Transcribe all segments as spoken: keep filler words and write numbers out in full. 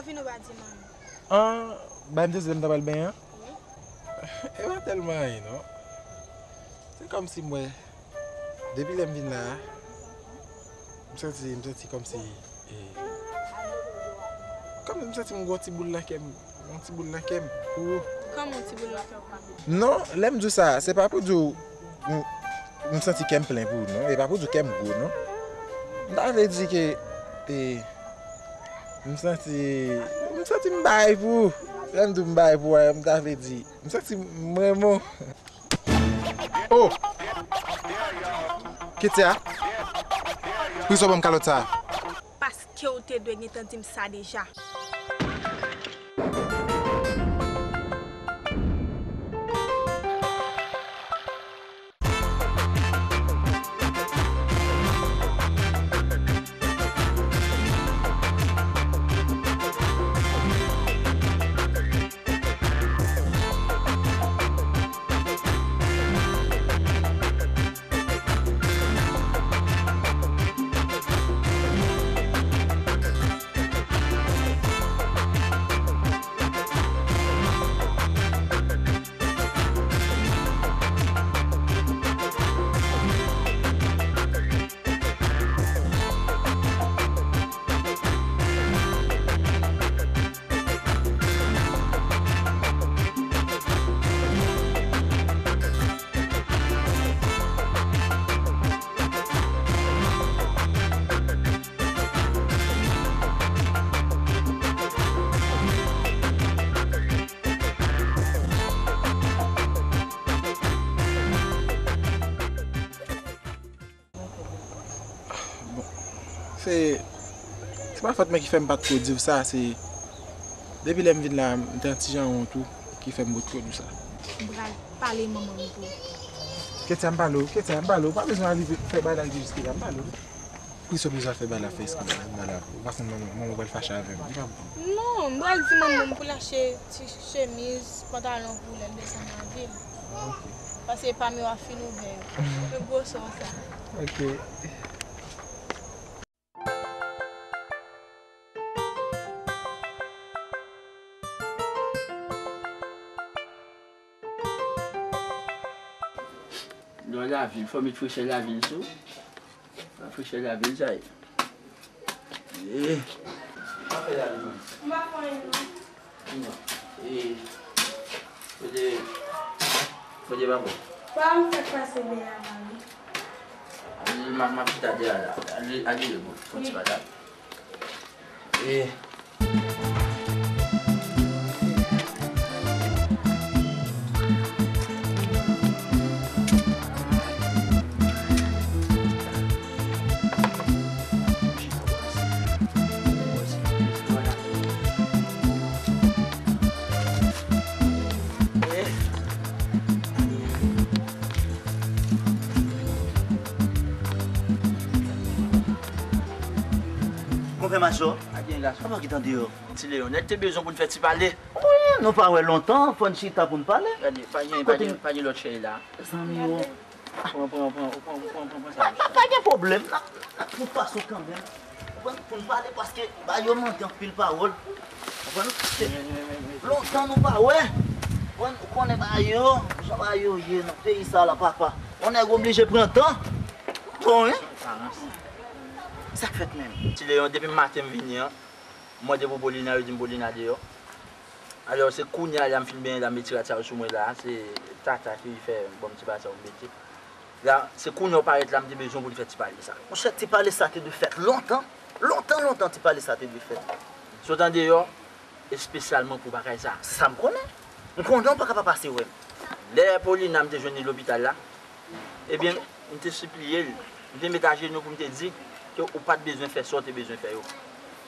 Vin ou pa di manmi. Ah, bay m te di lè m ta pral benyen an? Wi. E pa tèlman anyen non. Se kòmsi m wè, depi lè m vin la a, m santi, m santi kòmsi, e, kòmsi m santi m gen yon ti boul nan kè m, yon ti boul nan kè m pou ou. Kòman yon ti boul nan kè w, papa? Non, lè m di w sa, se pa pou di w m, m santi kè m plen pou ou non, e pa pou di w kè m gwo non. M ta vle di ke, e, m santi, m santi m bay pou ou. Lè m di w m bay pou ou a, m ta vle di, m santi m renmen w. Oh! Ketia? Poukisa w ban m kalòt sa a? Paske w te dwe gentan di m sa deja. Bon, se, se pa fòt mwen ki fè m pa t ko di w sa, se depi lè m vin la, m te yon ti jan wont tou, ki fè m potko di w sa. M pral pale manman m pou ou. Ketia, m pale w, Ketia, m pale w, ou pa bezwen rive fè bagay la rive jiske la, m pale w. Poukisa w bezwen fè bagay la fè eskiz la, m pale avè w, ou pa konn manman, manman w pral fache avè m, li pa bon. Non, m pral di manman m pou l achte ti chemiz, pantalon pou lè l desann nan vil. Ah, ok. Paske pa m yo ap fin ouvè yo. Men gwo sò sa. Ok. Lò lavil, fò w met frechè lavil sou. Frechè lavil sa ye. Eh. Sa fè lavil mwen. M pa fè anyen non. Non. Eh. Kote, kote papa? Papa m fèk pase dèyè a mari. M ap, m ap chita dèyè a la. Ale, ale, bon, fon ti patat. Eh. Konpè Majò, apa ki t andeyò? Ti Leyon, nèg te bezwen pou n fè ti pale. Wi, nou pa wè lontan, fò n chita pou n pale. Gade, pa gen, pa gen, pa gen lòt chèz la. Zanmi yo. Pran, pran, pran, pran, pran, pran, pran sa. Pa, pa gen pwoblèm, n ap, n ap fout pase w kanmenm. Konprann? Pou n pale, paske ba yo mande anpil pawòl. Konprann? Se lontan nou pa wè. Konprann? Ou konnen ba yo, jan ba yo ye nan peyi sa la, papa. Yon nèg oblije pran tan. Bon, wi. Sa k fèt menm? Ti Leyon, depi maten m vini an, m mande pou Paulina, yo di m Paulina deyò. Alò, se kounye a la m fin benyen la, m met ti rad sa yo sou mwen la, se Tata ki fè m ban m ti bagay sa yo m mete. La, se kounye a w parèt la, m te bezwen pou n fè ti pale sa. Monchè, ti pale sa te dwe fèt lontan. Lontan, lontan, ti pale sa te dwe fèt. Sot andeyò, espesyalman pou bagay sa. Sa m konnen. M konnen w pa ka pa pase wè m. Lè Paulina m te jwenn li lopital la, ebyen, m te sipliye l, m te met ajenou pou m te di ke ou pa t bezwen fè sa w te bezwen fè yo.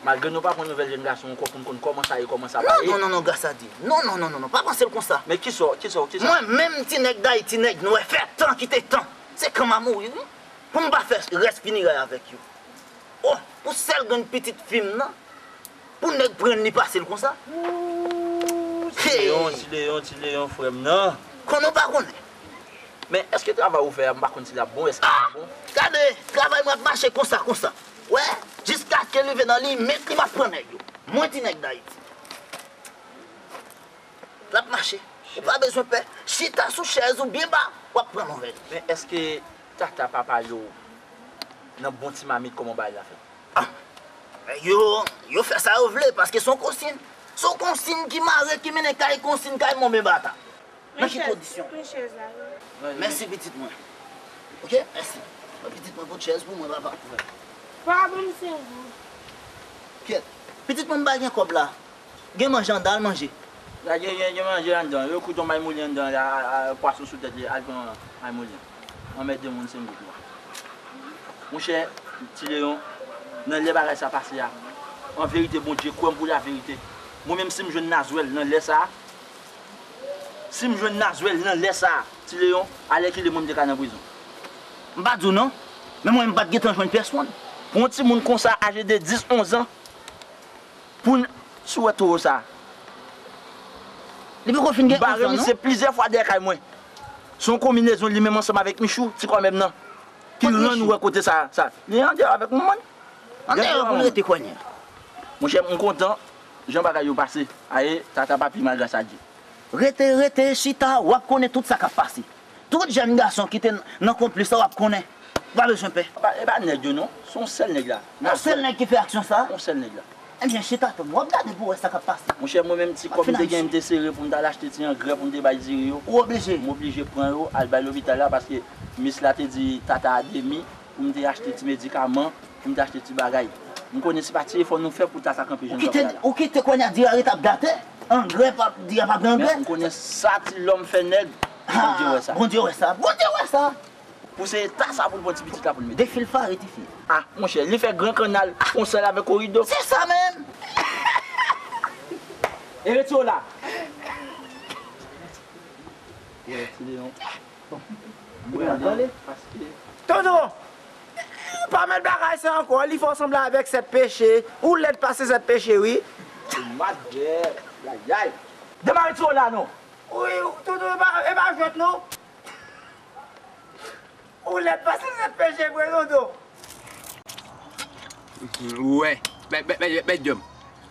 Malgre nou pa pran nouvèl jèn gason ankò pou n konn kòman sa ye, kòman sa pa ye. Non, non, non, non, Gras a Dye. Non, non, non, non, non, pa panse l konsa. Men kisa, kisa, kisa? Mwen menm, ti nèg Dayiti, nèg nwè, fè tan kite tan. Se kan m a mouri, wi. Pou m pa fè rès fineray avèk yo. Oh, pou sèl grenn pitit fi m nan, pou nèg pran li pase l konsa. Ooh, Ti Leyon, Ti Leyon, Ti Leyon, frè m nan. Konnen w pa konnen. Men èske travay ou fè a, m pa konn si l ap bon, èske l ap bon? Gade, travay mwen ap mache konsa, konsa. Wè, jiskaske li rive nan limit li, m ap pran nèg yo. Mwen di nèg Dayiti. L ap mache. Ou pa bezwen pè. Chita sou chèz ou byen ba, w ap pran nouvèl. Men èske Tata pa pale w nan bon ti mamit kòman bagay la fèt? Ah, yo, yo fè sa yo vle, paske se yon konsin. Se yon konsin ki mare, ki mennen kay konsin, kay mò men bata. Nan ki kondisyon? Pran chèz la, wi. Mèsi, pitit mwen. Oke, mèsi. Mwen, pitit mwen, pot chèz pou mwen, papa. Pa ban m senk goud. Kyèt. Pitit mwen, m pa gen kòb la. Gen manje anndan, al manje. La, gen, gen, gen manje anndan. Yo kout yon maymoulen anndan, la, a, a, pwason sou tèt li, al pran maymoulen. Anmède moun, senk goud mwen. Monchè, Ti Leyon, nan lè bagay sa pase a, an verite, Bondye, kwè m pou laverite. Mwen menm, si m jwenn Nazwèl nan lè sa a, si m jwenn Nazwèl nan lè sa a, Ti Leyon, alèkile mwen, m te ka nan prizon. M pa di w non, men mwen, m pa t gentan jwenn pèsonn. Pou yon timoun konsa, aje de dis, onz an, pou n, si w wè towo sa a, li poko fin gen onz an, non? M bare misye plizyè fwa dèyè kay mwen. Se yon konbinezon li menm ansanm avèk Michou, ti kòmèm nan, ki rann ou wè kote sa, sa. Li andeyò avèk manman l. Andeyò pou l rete kounye a. Monchè, m kontan jan bagay yo pase. Aye, Tata pa pi mal, gras a Dye. Rete, rete, chita, w ap konnen tout sa k ap pase. Tout jèn gason ki te nan konplis la, w ap konnen. Ou pa bezwen pè. E pa, e pa nèg yo non. Se yon sèl nèg la. Yon sèl nèg ki fè aksyon sa? Yon sèl nèg la. Ebyen, chita tann, w ap gade pou w wè sa k ap pase. Monchè, mwen menm ti kòb m te gen, m te sere pou m t al achte ti angrè pou m te bay diri yo. Ou oblije. M oblije pran yo, al bay lopital la, paske mis la te di Tata a demi, pou m te achte ti medikaman, pou m te achte ti bagay. M konnen se pa ti efò nou fè pou Tata kanpe jan l kanpe a la. Ou kite, ou kite kounye a diri a ret ap gate, angrè pa, diri a pa gen angrè. Men m konnen sa ti lòm fè nèg, Bondye wè sa. Bondye wè sa, Bondye wè sa. Pou se eta sa pou l pran ti pitit la pou l mete. Defilfare tifi. Ah, monchè, li fè gran kannal, fè yon sèl avèk korido. Se sa menm! E retire w la. Wè, Ti Leyon. Mwen ale, paske Tonton! Pa mèt bagay sa ankò, li fè w sanble avèk sèt peche. Ou lèd pase sèt peche, wi. Madè, yayay. Dema retire w la, non. Wi, Tonton, e pa, e pa jwèt, non. Ou lèd pase sèt peche vre, Tonton. Wè, bèt, bèt, bèt, bèt djòb.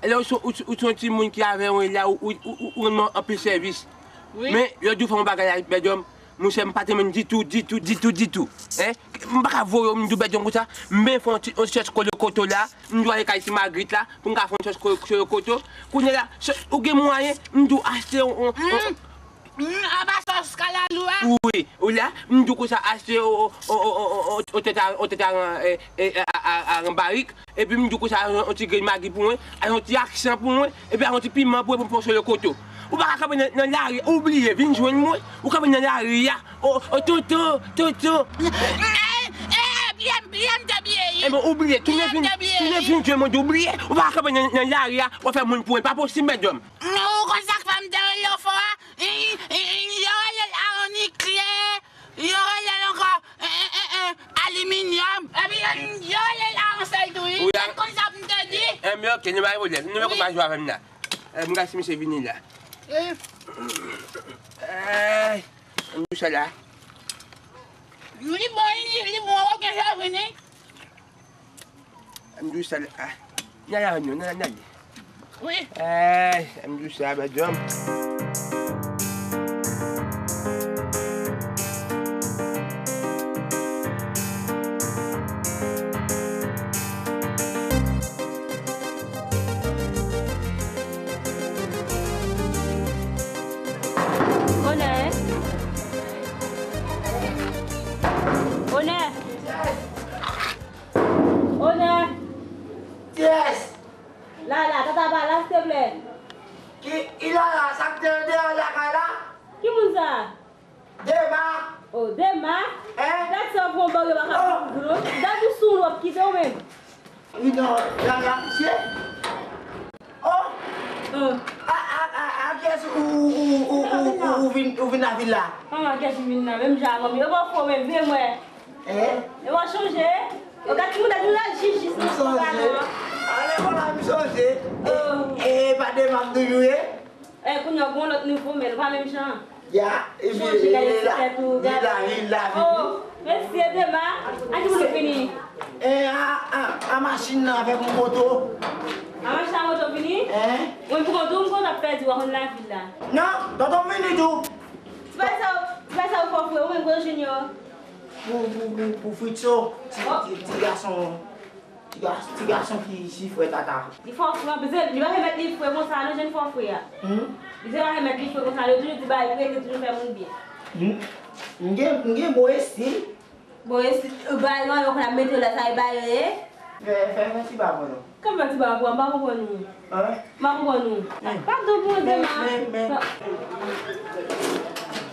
Lè ou se, ou, ou se yon timoun ki avè mwen la, ou, ou, ou, ou, ou rann mwen anpil sèvis. Wi. Men, lòt jou fè yon bagay la, bèt djòb, monchè, m pa t renmen ditou, ditou, ditou, ditou. Hein? M pa ka voye w, m di w bèt djòb konsa, m ben fè yon ti, yon ti chèch kolokoto la, m di w ale kay ti Magrit la, pou m ka fè yon chèch kolo-, kolokoto. Kounye la, se, ou gen mwayen, m di w achte yon, yon, yon, Hmm, anba sòs kalalou a? Wi, wi la, m di w konsa achte o, o, o tèt a, o tèt a, e, e, a, a, a, a barik, epi m di w konsa yon, yon ti grenn magi pou mwen, a yon ti aksan pou mwen, epi a yon ti piman pou mwen pou m fè sou le koto. Ou pa ka kanpe nan, nan lari, ou bliye, vin jwenn mwen, ou kanpe nan lari a, o, o, tonton, tonton. E, e, bliye, bliye, m te bliye, wi. Ebyen, ou bliye, tounen vin, tounen vin jwenn mwen, di w bliye, ou pa ka kanpe nan, nan lari a, w ap fè moun pou mwen, pa posib, medam. Ou konn sa k fè m te rele w fò a? Yo rele l ayon nikleyè, yo rele l ankò, eh, eh, eh, eh, aliminyòm. Epi yo, yo rele l ayon sèl tou, wi. Ou konn sa m te di? Eh, men oke, nou pa gen pwoblèm. Nou men konpa jwe avè m la. Eh, m gade si misye vini la. Eh, m di w sa la. Li bon, li, li bon, oke, sa vini. M di w sa, ah, n al avè m non, n al, n al. Wi. Ay, m di w sa, bèt djòb. Onè. Onè. Onè! Kiyès? Lala, tata pa la, silteplè. Ki, ki Lala, sa k te deyò lakay la? Ki moun sa? Dema. Oh, Dema? Hein? Gad sa w pran bò yo pa ka pran pou non. Gad ou sou w ap kite w menm. Wi, non, Lala, misye. Oh! Oh. A, a, a, a kiyès ou, ou, ou vin, ou vin nan vil la? Manman, kiyès ou vin nan? Menm jan ak manmi. Yo ba w fo menm, vye mwen. Eh? E w ap chanje? Ou gad timoun nan jis, jis nan konpa non. Ale, voilà, m sonje. E, e, pa de m ap toujou ye. Eh, kounye a, gon lòt nouvo, men l pa menm jan. Ya, e chanje, gade ti tèt ou, gade. Li la, li la, vini. Oh, mesye Dema, a ki moun ou vini? E, a, a, a machin nan avèk yon moto. Avan chita moto vini? Hein? Mwen pou kont ou, m konn ap pèdi, w a konn lavil la. Non, tonton m vini tou. Se pa sa, se pa sa ou fè frè, ou menm gwo Junior. Pou, pou, pou, pou Fritzo, ti, ti, ti gason, ti ga-, ti gason ki si frè Tata. Li fè w frè, li pa remèt li frè konsa, non, jèn fè w frè a. Hmm? Li pa remèt li frè konsa, li toujou di bagay prete, toujou fè moun byen. Hmm? M gen, m gen bon estil. Bon, e si, e, bagay nou yo konn ap mete yo la, sa e bagay yo ye? Fè, fè, fè ti ba pou nou. Kòman ti ba pou, m pa konprann ou. Hein? M pa konprann ou. Hmm. Pa do bon, men, Dema. Men, men. Pa-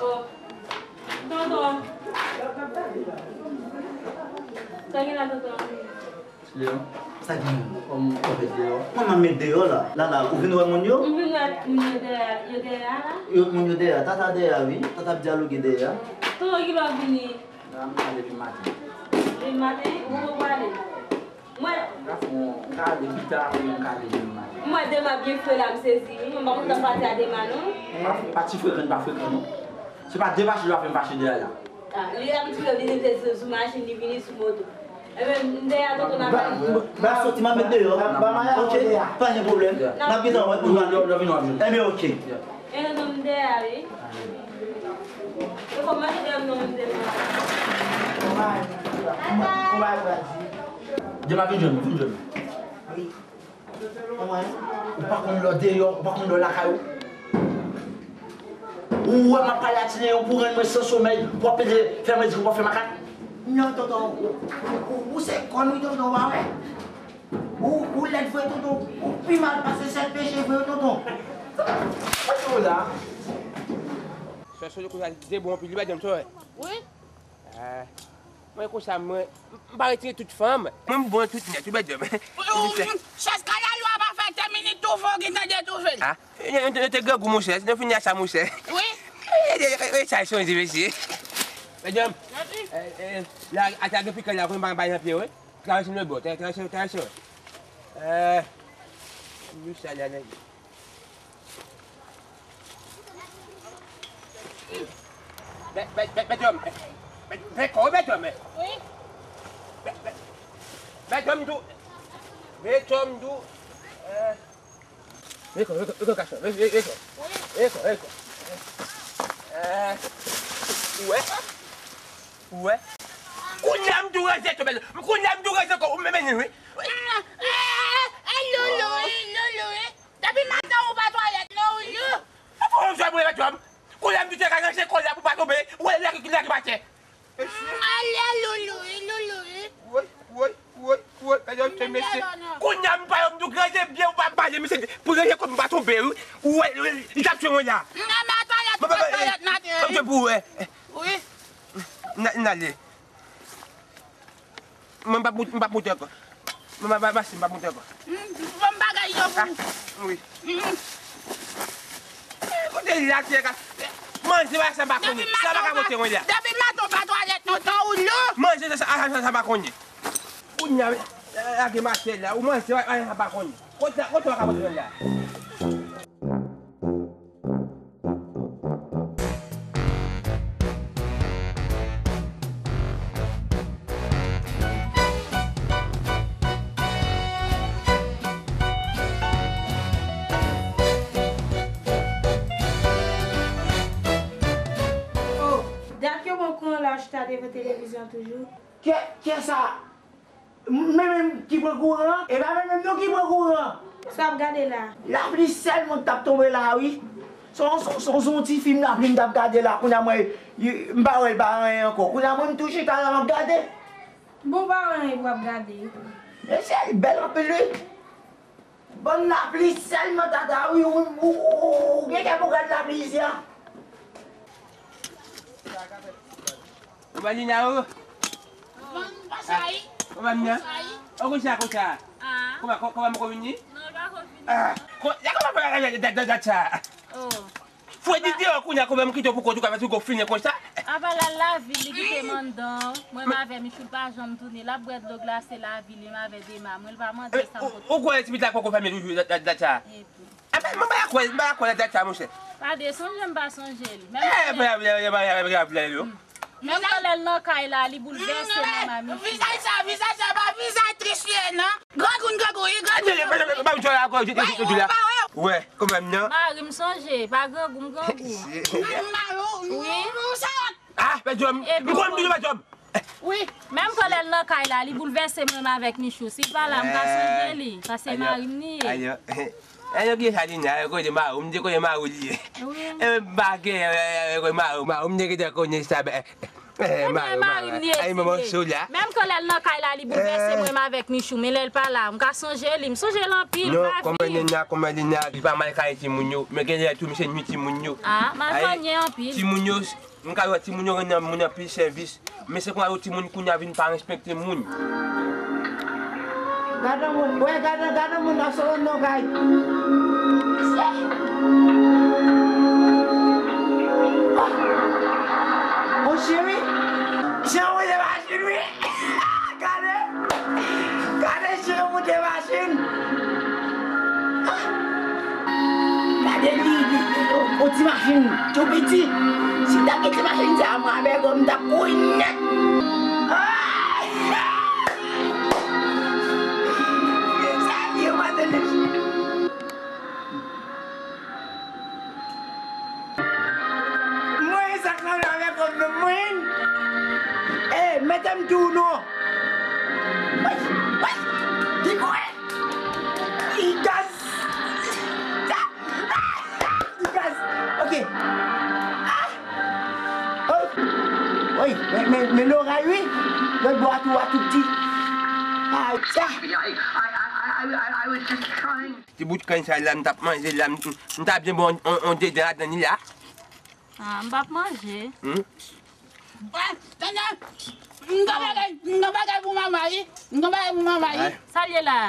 Oh. Tonton. Sa gen la, tonton? Leon. Sa gen? Kòman w met deyò? Kòman m met deyò la? La, la, ou vin wè moun yo? M vin wè moun yo dèyè, yo dèyè a la. Yo, moun yo dèyè a, Tata dèyè a, wi. Tata ap dyaloge dèyè a. Tonton, kilè w vini? A, m ka ale depi maten. Depi maten? Ou poko prale? Mwen. M ka fè yon, m ka ale pita, oubyen m ka ale demen maten. Mwen, Dema byen fre la, m sezi, wi. Mwen pa konn sa pati a Dema, non. Pa, pa ti frekan, pa frekan, non. Se pa de fache li pa fè m fache dèyè la. A, li abitye vini te sou, sou machin, li vini sou moto. Ebyen, m dèyè a tonton n ap ale. M ap soti, m ap met deyò. Ok, pa gen pwoblèm. N ap gentan wè pou nou ale. Ebyen, ok. E tonton m dèyè a, wi. E kòman se dèyè m nan menm dèyè m nan? Dema vin jwenn mwen, vin jwenn mwen. Ou pa konn lè w deyò, ou pa konn lè w lakay ou. Ou wè m ap pale a ti Leon pou rann mwen san somèy, pou ap pede fè mwen di ou pa fè makak. Non, tonton, ou, ou, ou, ou se kòn wi, tonton, ou pa wè. Ou, ou lèd vre, tonton. Ou pi mal pase sèt peche vre, tonton. Sa, sa ki ou la? Sè Solo konsa, li te bon anpil, li pa janm sòrè. Wi. Ah. Mwen konsa, mwen, m pa retire tout fanm. Mwen m bon tout nèt, ou bèt dòm. Chèz kalalou a pa fè de minit toufe w gentan detoufe l. Ah, nou te grangou, monchè, si nou fini ak sa, monchè. Wi. E sa sonje, mesye. Bèt dòm. La, ata gen pikan la, konn pa bay nan pye, wi. Travèse lòt bò, travèse, travèse. Eh, nou sa la, nèg. Bèt, bèt, bèt, bèt dòm. Bèt, bèt kò, bèt dòm. Wi. Bèt, bèt, bèt dòm tou. Bèt dòm tou. Eh. Bèt kò, bèt kò, bèt kò, bèt kò. Bèt kò, bèt kò. Eh. Ou wè? Ou wè? Kounye a m tou ranje tou, bèt dòm. Kounye a m tou ranje kò, ou menm, menm, wi. Eh, eh, eh, Loulou, wi, Loulou, wi. Depi maten ou pa twalèt non, Loulou. Ou fè yon jwèt pou leve djòm. Kounye a m di w te ka ranje kò la pou pa tonbe. Ou wè lè ki, lè ki pa tè. Ale Loulou, wi, Loulou, wi. Woy, woy, woy, woy. Mesye, mesye. Kounye a m pa yo m di w ranje byen ou pa pale, mesye. Pou ranje kò m pa tonbe, wi. Ou wè, wi, li t ap tchwe mwen la. M pa twalèt, ou pa twalèt maten. M ap tchwe pou ou wè. Wi. N a, n ale. Mwen m p ap moute, m p ap moute ankò. Mwen m ap pase, m p ap moute ankò. Bon bagay yo pou ou. Wi. Kote l la, ti nèg la? Manje, bagay sa m pa konnen. Sa pa ka monte mwen la. Depi maten ou pa twalèt non, tan ou lou. Manje, sa, sa, sa, sa m pa konnen. Kounye a, lage mache la. Ou manje, bagay sa m pa konnen. Kote, kote w ka monte mwen la? Oh, dat ke mwen pran la chita devan televizyon toujou. Kè, kè sa? Mwen menm ki pran kouran an? E pa mwen menm non ki pran kouran an. Sa w ap gade la? Lapli sèlman k t ap tonbe la, wi. Se yon, se yon, se yon ti fim lapli m t ap gade la. Kounye a mwen, m pa wè l pa anyen ankò. Kounye a mwen m tou chita la m ap gade. Bon, pa wè anyen pou w ap gade. Mesye, l bèl anpil, wi. Bann lapli sèlman, Tata, wi, ou, ou, ou, ou gen kè pou gad lapli isi a? Ou pa Lina, o? Bon, pa sa, wi. Ou pa Lina? Pa sa, wi. O, konsa, konsa. Ah. Kòman, kò-, kòman m konvini? Non, l pa konvini. Ah, kò-, ya kòman fè dat, dat, dat sa? Oh. Fredi deyò kounye a, kòman m kite w pou kont ou, kòman tou gwo finen konsa? Apa l al lavil, li kite m anndan. Mwen m avè Michou, l pa janm tounen. L ap bwè dlo glase lavil, li m avè Dema. Mwen, l pa mande sa m pot. Ou kwè ti pitit la poko fèmen toujou dat, dat, dat sa? Epi. Apa, mwen pa kwè, mwen pa kwè dat sa, monchè. Pa de sonje m pa sonje l. Menm. Eh, mwen, mwen, mwen, mwen, mwen, mwen, mwen, mwen. Menm lè l nan kay la, li boulvèse, manman Michou. Vizaj sa, vizaj sa pa vizaj tris li ye, non. Grangou, grangou, wi, grangou. Ba m jwe la ankò, jodi la. Wè, kanmenm, non. Mari m sonje, pa grangou, m grangou. Wi. Ah, Pè Djòm. M konn toujou Pè Djòm. Wi. Menm kan lè l nan kay la, li boulvèse mwen avèk Michou. Si l pa la, m ka sonje li. Sa se mari m li ye. Ayo, ayo, gen sa li nan, ayo, kote Mawou, m di kote Mawou li ye. Wi. E, m pa gen, e, e, kote Mawou, Mawou, m di kote konnen sa, ben, e, Mawou, mari m li ye, ayo, manman sou la. Menm kan lè l nan kay la, li boulvèse mwen avèk Michou, men lè l pa la, m ka sonje li, m sonje l anpil, pa viv. Non, kòman li nan, kòman li nan, li pa mal kay timoun yo, men gen lè tou, misye nwi timoun yo. Ah, mal manyen anpil. Timoun yo, M ka wè timoun yo rann moun anpil sèvis, men se konsa yo timoun kounye a vin pa respekte moun. Gade moun, wè, gade, gade moun nan sou nan kay. Mon cheri, jan ou ye machin wi. Gade, gade chen moute machin. Gade li, li, li, yon ti machin tou piti. Si ta gen ti machin sa, mwen avèk ou, m t ap kouri nèt. Sa li yo maten nèt. Mwen sa k nan avèk ou menm mwen. Eh, mete m tou non. Wèy, wèy. Li kouri. Li gaz. Li gaz. Ok. Ah. Oh. Wi, men, men, men loray wi. Lòt bò a tou a tout di. Ah, sa. Ti bout kann sa la, m t ap manje la, m, m ta byen bon on, on dedan ladan li la. Ah, m p ap manje. Hmm? Wè, tande, m gon bagay, m gon bagay pou manman wi. M gon bagay pou manman wi. Sa l ye la?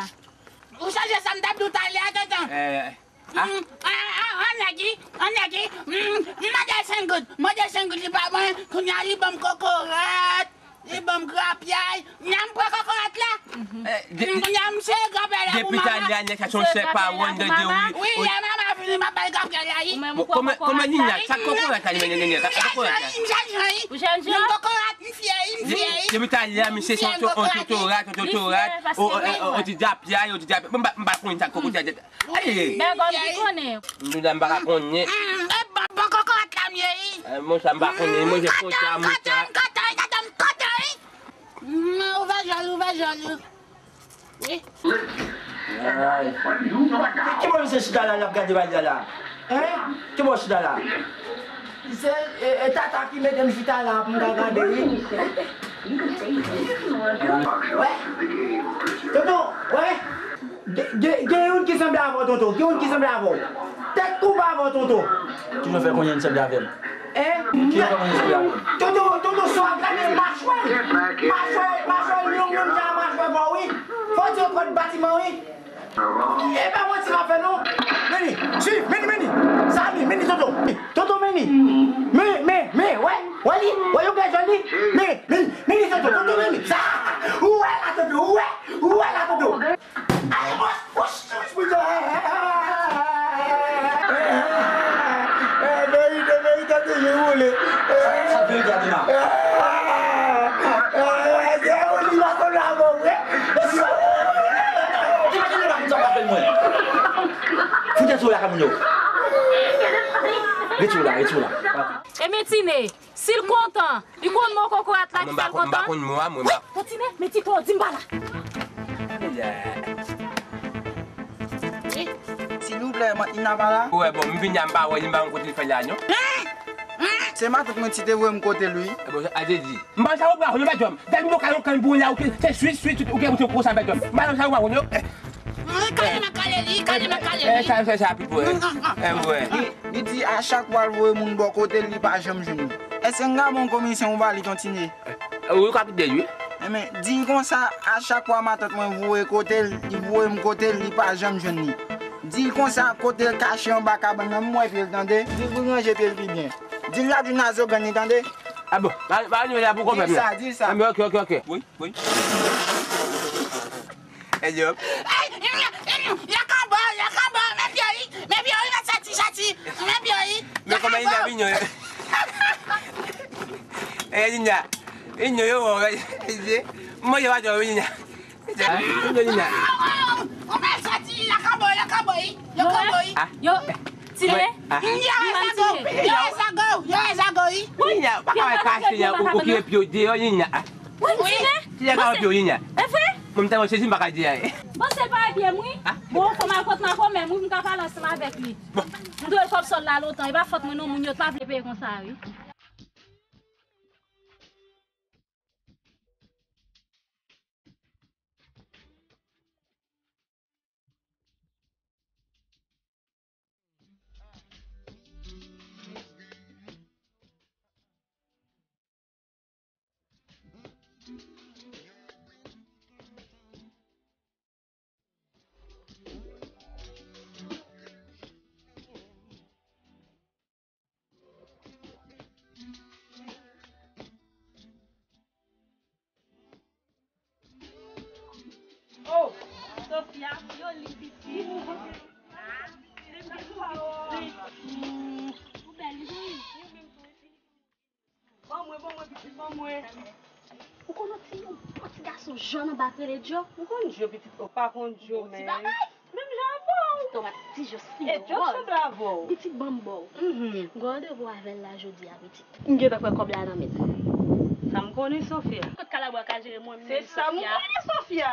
Ou chanje sa m t ap di w talè a, tonton. Eh, ah. Mm, ah, ah, on nèg wi, on nèg wi. Mm, m mande l senk goud, mande l senk goud, li pa ban, kounye a li ban m kokorat. Li ban m grapyay. Nyan m pran kokorat la. Eh, de-, de-, nyan m se grapyay la pou depi mama. Talè a nèg sa se yon sèl pawòl nan de wi. Wi, yè mama vini, m ap bay grapyay la wi. Ou menm ou pran kokorat la wi. Kòman, kòman nèg sa, sa kokorat la, nèg, nèg, sa kokorat la. M jèn jan wi. Ou jèn jan? Nyan m kokorat, m fyè wi, m fyè wi. Depi talè a misye se yon totora, yon totora, yon ti grapyay, yon ti grapyay. M pa, m pa konn sa kokorat la. Bègòm ki konnen. M di la m pa ka konnen. Mm, e bon, bon kokorat la m ye wi. Eh, monchè, m pa konnen, monchè, konsa, monchè. Kòtèy, kòtèy, kòtèy, kòtèy. Mm, ouvè jòl, ouvè jòl. Wi. Ki bò misye chita la, l ap gade bagay la? Hein? Ki bò chita la? Se, e, e tata ki mete m chita la pou m ka gade wi. Wè. Tonton, wè. Gen, gen, gen youn ki sanble avè w, tonton. Gen youn ki sanble avè w. Tèt koup avè w, tonton. Ki jan w fè konnen l sanble avè m? Hein? Ki jan w fè konnen l sanble avè m? Tonton, tonton, sa w ap gade machwè l. Machwè, machwè l long menm jan machwè pa w wi. Fò w di yo kòd batiman wi. E pa manti m ap fè non. Meni, swiv, meni, meni. Sa li, meni, tonton. Tonton, meni. Men, men, men, wè, wè li, wè yo gen jòl li. Men, meni, meni, tonton, tonton, meni. Sa, ou wè la, tonton, ou wè, ou wè la, tonton. Ay, wouch, wouch, wouch, wouch. Eh, verite, verite toujou woule. Sa verite a di la? Eh, eh, se ou li pa konn la bon vre. Ki pa gen la pou sa pa fè mwen. Fout tèt sou la, kamoun yo. Retire w la, retire w la. E men Tine, si l kontan, li konn mo kokorat la ki fè l kontan? Mwen m pa konn mo a, mwen m pa. Wi, Tine, men Tito, di m pa la. Silvouplè, Mantina pa la? Wè, bon, m vini a, m pa wè li, m pa konn kote l fè la, non. Se matant mwen Ti te voye m kote l, wi. E bon, a te di. M pa sa ou pa konn, pa jòm. Dèl m pa ka yon kann pou la, ou ki se swit, swit, swit, ou ki konsa, pa jòm. M pa sa ou pa konn, yo. Kale m kale li, kale m kale li. E, sa, sa, sa, pi pou, e. E, wè. Li, li di a chak fwa l voye moun bò kote l, li pa janm jwenn li. Èske m ka ba w komisyon ou ba li, Ton Tine? Wi, ou ka kite l, wi. Enben, di l konsa, a chak fwa matant mwen voye kote l, li voye m kote l, li pa janm jwenn li. Di l konsa, kote l kache anba kabann nan, m wè pye l, tande. Di l pou l ranje pye l pi byen. Di l la di nazogann li, tande. A bon, pa, pa nivo la pou konprann. Di l sa, di l sa. Enben, ok, ok, ok. Wi, wi. Hello. Ey, yo kanbo, yo kanbo, men pye wi, men pye wi, men sati, sati, men pye wi. Men kòman li nan vinyo? Eh, Ninya. Ninya, yo, yo, yo, mwen, yo, yo, Ninya. Ninya, Ninya. On va sortir, la cowboy, la cowboy, la cowboy. Ah. Yo, Tine. Ah. Ninya, yo, zago, yo, zago, yo, zago, wi. Ninya, pa ka wè kache, Ninya, ou, ou ki epi yo deyò, Ninya. Ah. Wi, Tine. Tine, ka epi yo, Ninya. E vre? Mwen, m tèlman sezi, m pa ka di anyen. Bon, se pa epi m, wi. Ah. Bon, fò m al kot makomè, wi, m ka pale ansanm avèk li. Bon. M dwe kòb sòl la lontan, e pa fòt mwen non, moun yo t pa vle peye konsa, wi. Oh, Sofia, yo li pitit. Ah, ou bèl, wi. Ban mwen, ban mwen, pitit, ban mwen. Ou konn yon ti, yon ti gason jòn anba k rele Djo? Ou konn Djo, pitit? Ou pa konn Djo, men. Ti bagay. Menm jan avè w. Tonmat ti Djo si wòz. E Djo sanble avè w. Pitit, ban m ba w. Mhm. M gen randevou avè l la jodi a, pitit. M gentan pran kòb la nan men l. Sa m konnen, Sofia. Kot kalabwa ka jere mwen menm, Sofia? Se sa m konnen, Sofia.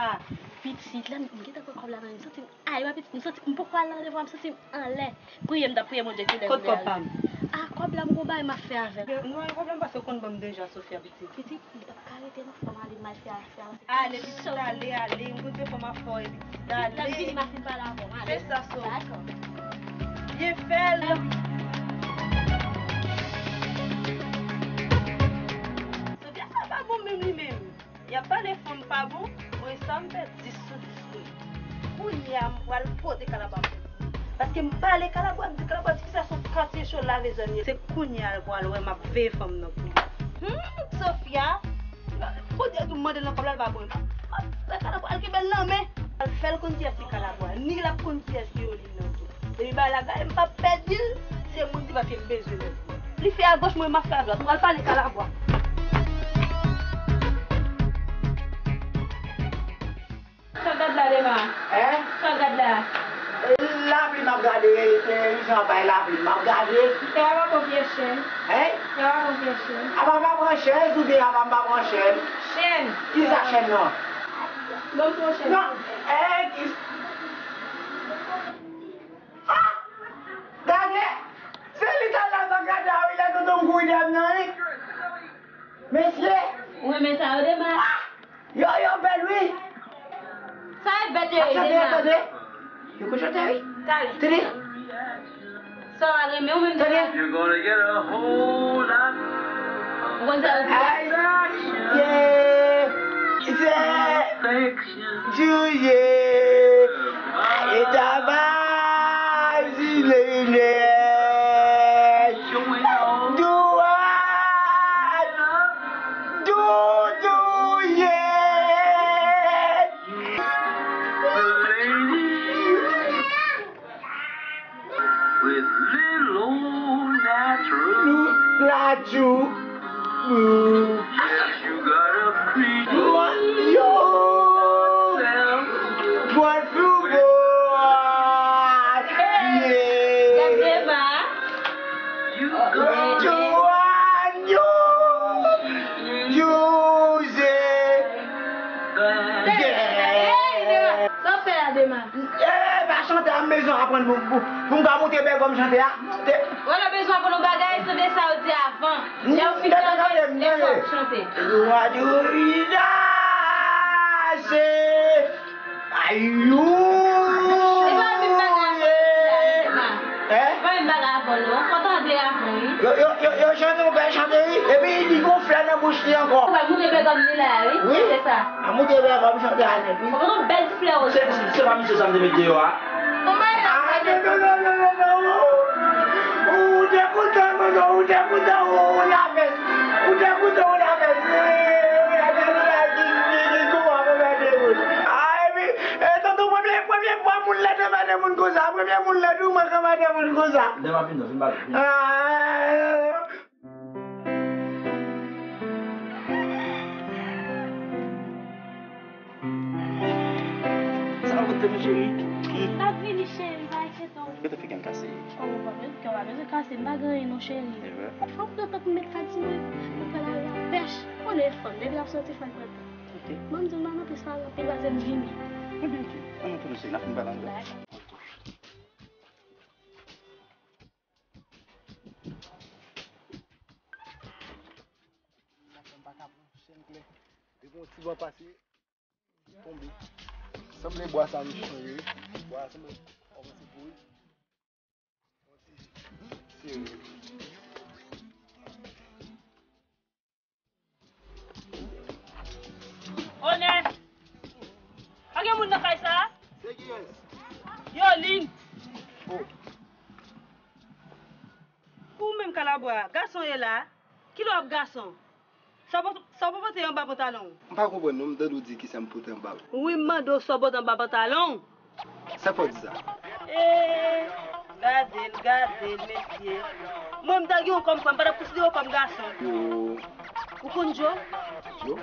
Pitit, lè m, m gentan pran kòb la nan men l, m santi m, ay, wè, pitit, m santi m poko al nan randevou a, m santi m anlè. Priye, m t ap priye Bondye kilè m vle al. Kot kòb pa m? A, kòb la m gon bagay m ap fè avè l. Non, e pwoblèm, paske w konn ban m deja, Sofia, pitit. Pitit, m p ap ka rete non, fò m ale, m al fè afè a. Ale, pitit, ale, ale, m konn se fanm afòye, pitit, ale. Lè m vini, m a fin pale avè w, ale. Se sa, so. Dakò. Byen fè l. Sofia, sa pa bon menm li menm. Y ap pale fanm pa bon, mwen sa m fè dis sou dis mwen. Kounye a, m pral pote kalabwa m. Paske m pale kalabwa, m di kalabwa, di ki sa se yon katye cho lave zòn ye. Se kounye a l pral wè m ap veye fanm nan pou li. Hmm, Sofia, kote tou mande l nan kòb la, l pa pran. Kalabwa, al kenbe l nan men. Al fè l konn kiyès ki kalabwa, ni l ap konn kiyès ki Oline nan tou. Depi bagay la gade, m p ap pèdi l, se moun ki paske m bezwen l. Li fè agoch, mwen m ap fè adwat. M pral pale kalabwa. Sa w gad la, Dema? Hein? Sa w gad la? Lapli m ap gade, e, jan bay lapli m ap gade. Kè a pa konfye chèn. Hein? Kè a pa konfye chèn. Apa m pa pran chèz oubyen apa m pa pran chèn? Chèn. Ki sa chèn nan? Ban m pran chèn. Non, eh, ki Ah! Gade! Se li sa la sa gade a wi, lè tonton m kouri dèyè m nan wi. Mesye! Ou renmen sa yo, Dema? Ah! Yo, yo bèl wi. Sa e bèt yo ye, Dema? Tande. Yo konn chante wi. Tande. Tande. Sa w al renmen ou menm, Dema? Tande. Ou konn sa yo? Ay, yeah. Yeah. Juliet, États-Unis, Juliet, do what? Do, do, yeah. With little old natural. Lajou. Yes, you gotta feed yourself. Boy, food boy. Yeah. You gotta Joanne, you. Jose. Yeah. Sa w fè la, Dema? Eh, pa chante a, m bezwen aprann pou, pou, pou m ka moute bègòm chante a. Te- Wè, nou bezwen aprann yon bagay, tande sa yo di avan. Lè w fin chante, lè w ap chante. Wadou vizaj, ayou. E pa menm bagay avè l la, Dema. Hein? E pa menm bagay avè l non. Fò tande avan, wi. Yo, yo, yo, yo chante, yon bèl chante, wi. Epi li gon flè nan bouch li ankò. Ou pral moute bègòm li la, wi. Wi. Se sa. A moute bègòm chante a nèt, wi. Ou gon bèl ti flè rouj. Se, se, se pa misye sa m te met deyò a? Ou pa nan. Ah, non, non, non, non, non, non. Ou te kontan, non, non, ou te kontan, ou, ou lapès. Ou te kontan, ou lapès. Wi, wi, wi, wi, wi, wi, wi, wi, wi, wi, wi, wi, wi. Ah, epi, e, tonton, premye, premye fwa moun lè te mande moun konsa. Premye moun lè tou mwen ka mande moun konsa. Lè m ap vin, non, vin ba. Ah. Cheri. M ap vini, cheri, pa enkyete w. Kòman w pa bezwen, kè w pa bezwen kase, m pa gen anyen non, cheri. Fòk m pran tan pou m met kay ti mwen. Mwen pral al lapèch. Konnen fanm, depi l ap sòti, fò l pran tan. Mwen, m di w, m pa nan plis pale anpil, paske m vini. Ebyen, ok. Ann nou tounen, cheri, n ap fin pale anglè. Dakò. Sa fè m pa ka pran chèn klè. Depi yon ti van pase, tonbe. Sanble bwa sa mechan ye wi. Bwa sa sanble kòmanse pouri. Yon ti sere. Onè! Pa gen moun nan kay sa a? Se kiyès? Yolin! Oh. Ou menm Kalabwa, gason ye la? Kilè w ap gason? Sa w po-, sa w pote anba pantalon w? M pa konprann non, m tande w di kisa m pote anba. Wi, m mande w sa w pote anba pantalon w. Sa k fè w di sa? Ee, gade l, gade l, mesye. Mwen, m ta gen yon kòm frè, m pa t ap konsidere w kòm gason. Yo. Ou konn Djo? Djo?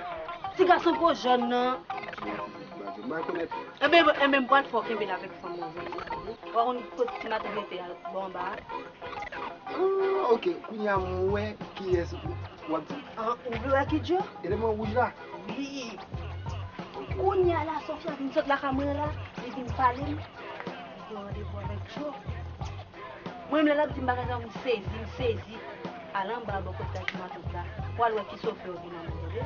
Ti gason po jòn nan. Djo, m pa, m pa konèt. Enben, enben, m pral fè w kenbe l avèk fanm mwen, wi. W a konn kote ti matant mete al bò anba a? Ah, ok, kounye a m wè kiyès w ap di. Ah, ou vle wè ki Djo? Eleman wouj la? Wi. Kounye a la, Sofia vin sot lakay mwen la, li vin pale m. Li gen randevou avèk Djo. Mwen menm lè l ap di m bagay sa, m sezi, m sezi. Al anba bò kote kay ti matant la, pou w al wè ki Sofia w vin anba, tande?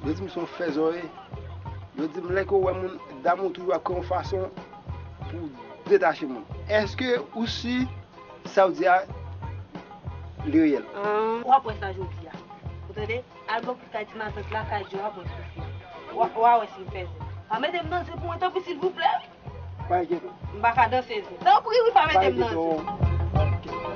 Yo di m se yon fè zòrye. Yo di m lè ke w wè moun, dam ou toujou ap kreye yon fason pou detache moun. Èske ou si sa w di a li reyèl? An, w ap wè sa jodi a. Ou tande? Al bò kote kay ti matant la, kay Djo a, w ap wè Sofia. W a, w a wè si m fèzè. Pa mete m nan zye pou mwen, tanpri, silvouplè. Pa enkyete w. M pa ka danse zye. Tanpri, wi, pa mete m nan zye. Pa enkyete w.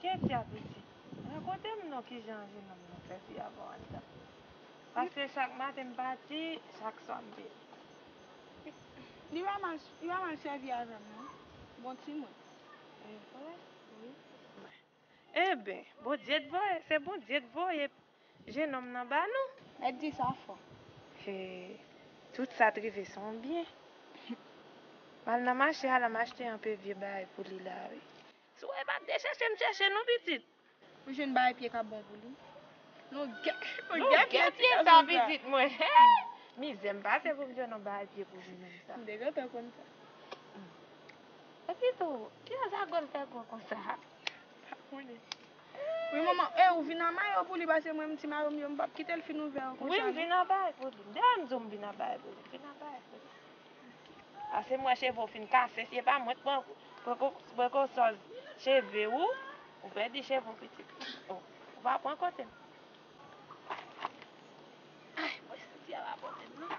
Kèt ya pitit, rakonte m non kijan jennonm nan fè fi a ba w anndan. Paske chak maten m pati, chak swa m vini. Li pa mal, li pa mal sèvi avè m non. Bon timoun. E vre? Wi. Eben, Bondye t voye, se Bondye t voye jennonm nan ba nou. Mèt di sa fò. He, tout sa t rive se yon byen. M al nan mache a, al m achte anpe vye bagay pou li la, wi. Si w wè pa t de chèche m chèche non pitit. Ou jwenn bagay pye k ap bon pou li. Longè, longè pye sa pitit mwen. He! Mizè m pase pou m jwenn yon bagay pye pou jennonm sa. M te gentan konn sa. Epi tou, kijan zagwè m fè gwo konsa? Pa konnen. Wi, manman, e, ou vin a mayo pou li, paske mwen, m ti mayo m yo, m p ap kite l fin ouvè ankò. Wi, m vin a bay pou li. M te di w m vin a bay pou li. M vin a bay pou li. Paske m wè cheve w fin kase, si e pa mwen k pran, pran ko-, pran konsòz cheve w, ou pèdi cheve w pitit. Oh, ou pa pran kote m. Ay, mwen santi a pa pote m non.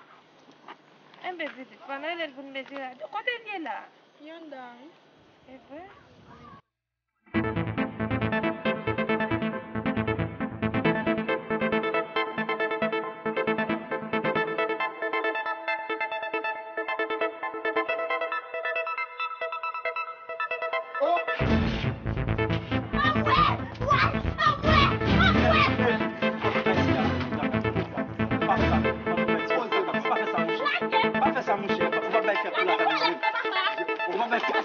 Enben, pitit, fò n rele l pou n mezire. Kote l ye la? Li anndan, wi. E vre? Pa fè sa, pa fè sa, monchè. Pa fè sa, monchè. Ou pa bay fèt pou la fè manje. Ou pa bay fèt.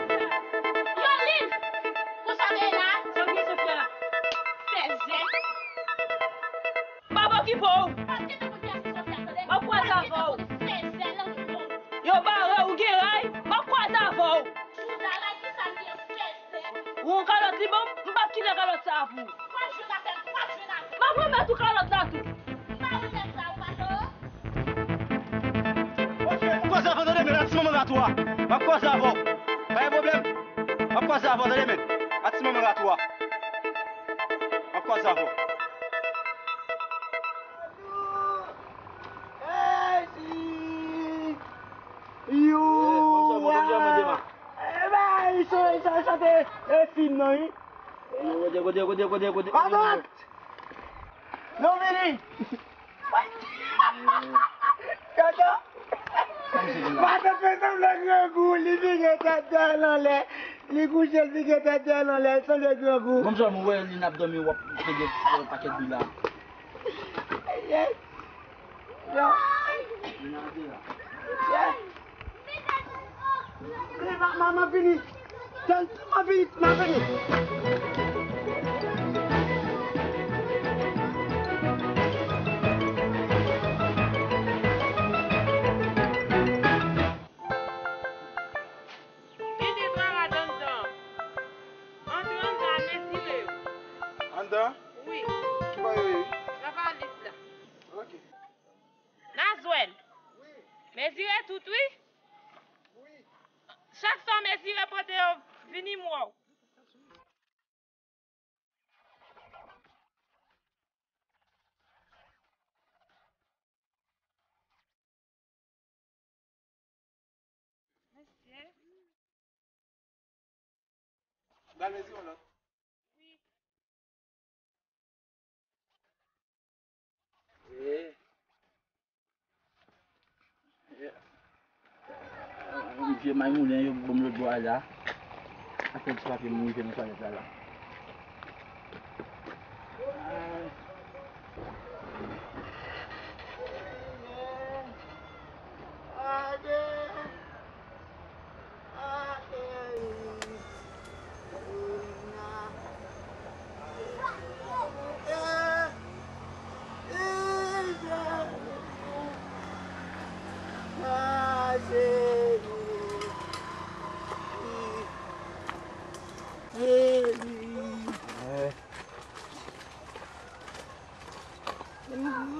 Yolin! Konsa w ye la? Sa w gen sou fè la? Fèzè! M ap okipe w! Pa t gentan konn kiyès ki Sofia, tande? M ap kwaze avè w! Fèzè, lanmou! Yo bare w, ou gen ray, m ap kwaze avè w! Ou gen ray, kisa m gen, fèzè? Ou yon kalòt li ban m, m p ap kite kalòt sa a pou ou. W ap jwenn avè l, w ap jwenn avè l. M ap remèt ou kalòt la tou. M pa remèt sa, ou pa tande? Ok, m ap kwaze avè w, tande, men a ti manman rat ou a. M ap kwaze avè w. Pa gen pwoblèm. M ap kwaze avè w, tande, men a ti manman rat ou a. M ap kwaze avè w. Kote, kote, kote, kote, kote. Matant! Non, vini! Matant! Matant fè sanblan grangou, li piké tèt dèyè l anlè. Li kouche, l piké tèt dèyè l anlè, sanble grangou. Bon, m wè li n ap dòmi, w ap pede yon pakèt bri la. Yes. Yo. Yo. Mwen, mwen, mwen vini. Mwen vini, mwen vini. Vini, travay anndan. Antre anndan, mezire yo. Anndan? Wi. Ki bò yo ye? Nan valis la. Ok. Nazwèl. Wi. Mezire tout, wi. Wi. Chak sa w mezire pote yo, vini m wè w. Mesye. Ba mezi yon lòt. Wi. Eh. Eh. Yon vye may moulen yo ban m lòt bò a la. Ak yon ti papye m rive nan twalèt la la.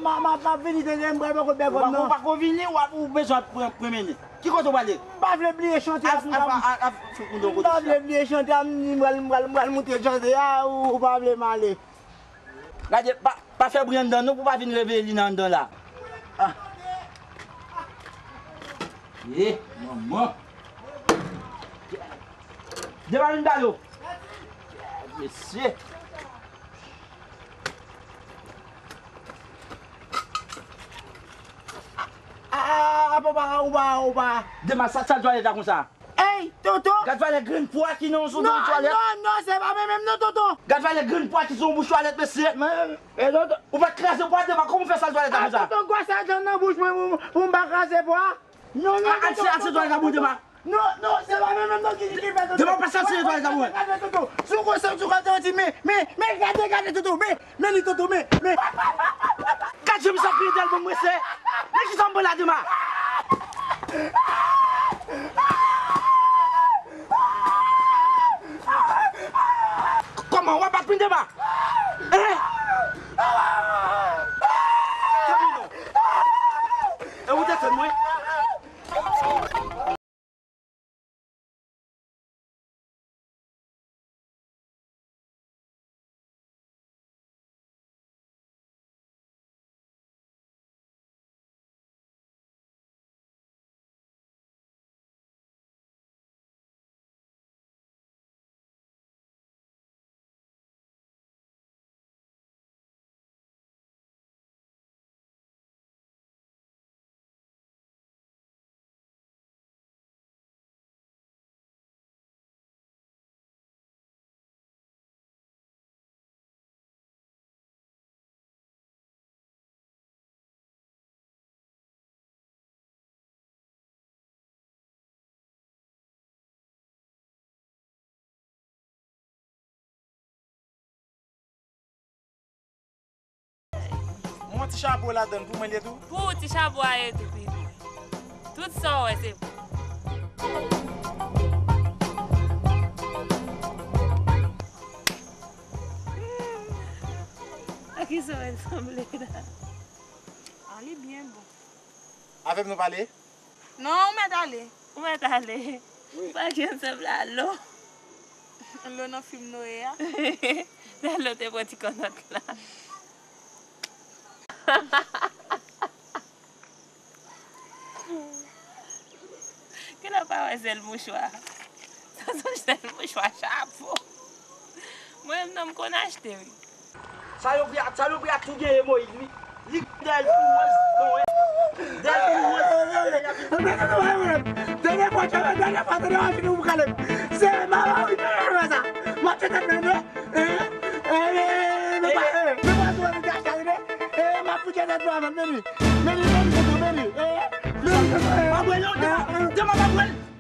M a, m a, m ap vini, tande, m pral bò kot bègòm nan. Ou pa, ou pa ko vini, w ap, ou bezwen ap pran, pran mennen. Ki kote w prale? M pa vle bliye chante a sou tab. M pa vle bliye chante a, m di m pral, m pral, m pral moute chante a, ou, ou pa vle m ale. Gade, pa, pa fè bri anndan non, pou pa vin reveye li nan anndan la. Ah. Eh, manman. Devan vin balo. Mesye. Ah, ah, ah, papa, ou pa, ou pa. Dema, sa, sa twalèt la konsa. Ey, Toto! Gad valè grenn pwa ki nan sou nan twalèt. Non, non, se pa mwen menm non, Toto. Gad valè grenn pwa ki sou yon bouch twalèt, mesye. Men, e, Toto. Ou pa t kraze pwa Dema, kòman w fè sal twalèt la konsa? Ah, Toto, gwa sa nan bouch mwen pou, pou m pa kraze pwa. Non, non, Toto, Toto, Toto. Non, non, se pa mwen menm non ki, ki fè Toto. Dema, pa sal twalèt la pou mwen. Gade Toto. Sou konsa, sou konsa, ti, men, men, men, gade, gade Toto, men. Men li Toto, men, men. Gad jan misye ap kriye dèyè l, bon, mwen se. Men kisa m pran la, Dema? Kòman w ap bat mwen, Dema? Hein? Tanpri non. E ou desann mwen? Mwen ti chapo ladann pou mwen li ye tou. Pou ou ti chapo a ye tou, pitit. Tout sa w wè se pou. A kisa w sanble la? A, li byen bon. Avè m nou pale? Non, ou mèt ale. Ou mèt ale. Wi. Pa gen sanble a lo. Lo nan fim Noye a. Lè lo te pran ti kònòt la. Kilè w pa wè sèl mouchwa? Sa sonj sèl mouchwa chapo. Mwen menm non m konn achte wi. Sa yo pri a, sa yo pri a tou genyen Moyiz wi. Li dèyè l tou wòz, non wè. Dèyè l tou wòz. Dènye fwa, dènye fwa, dènye fwa, tande w ap fini pou kale m. Se mama wi, dènye fwa sa. M ap fè tèt mwen, non. Eh, eh, eh, nou pa, eh, nou pa sou rezo sosyo, tande. Eh, m ap fouke tèt nou avè l, Meli. Meli, Meli, Meli, Meli. Eh, Meli, Meli, eh. Pa bwè non, deman, deman pa bwè l.